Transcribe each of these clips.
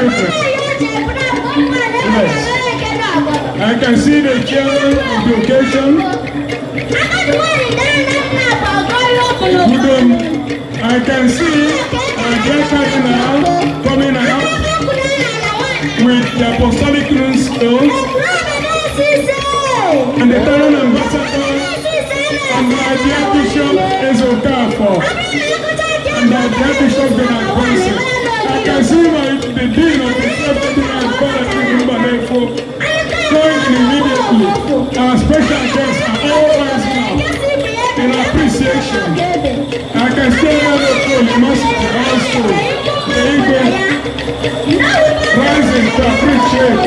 children. Yes. I can see the chairman of the occasion. Udom. I can see our dear cardinal coming out with the apostolic nuncio and the Italian ambassador and my dear Bishop Ezokafo and my dear Bishop Bernard Benson. I can see the dean of the Seventh Father Mbanefo going in immediately. Our special guests are all rising up in appreciation. I can see another University also, the Igwe, rising to appreciate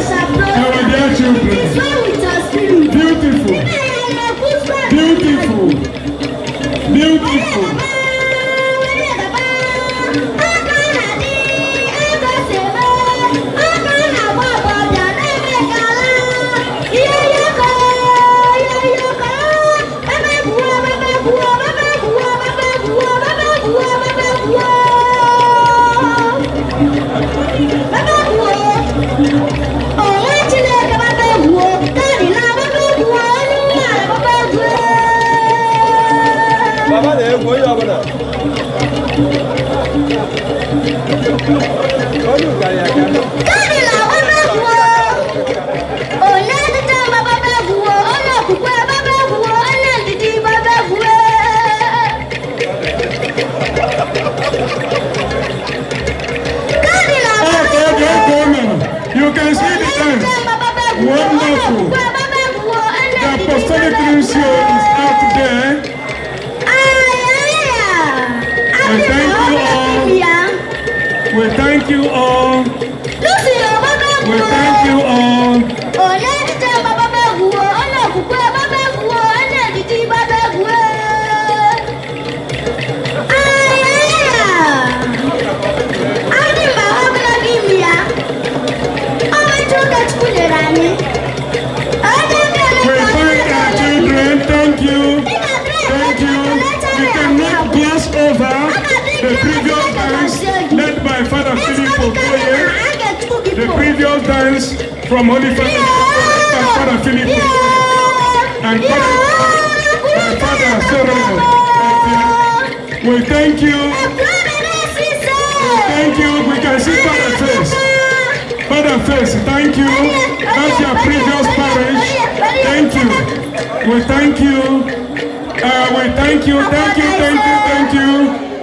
our dear children. Beautiful, beautiful, beautiful. Baba na-egwu onye ọbụla. Onye ụkarị ya aka. Onye dịta baba egwuo, onye okwukwe baba egwuo, onye ndidi baba egwuo. Okay. You can see the dance. Wonderful. The apostolic nuncio is out there. We thank you all. We thank you all. We thank you all. Onye dịta baba egwuo, onye okwukwe baba egwuo, onye ndidi baba egwuo. Adị mba ogologo imi ya. Ọmarịcha ụka Chukwu nyere anyị. Onye We thank our children. Thank you. Thank you. We cannot gloss over the previous dance led by Father Philip Okoye. The previous dance from Holy Family by Father Philip Okoye and by Father Sereno. We thank you. Thank you. We can see Father Face. Father Face, thank you. That's your previous parish. Thank you. We thank you. We thank you. Thank you. Thank you. Thank you.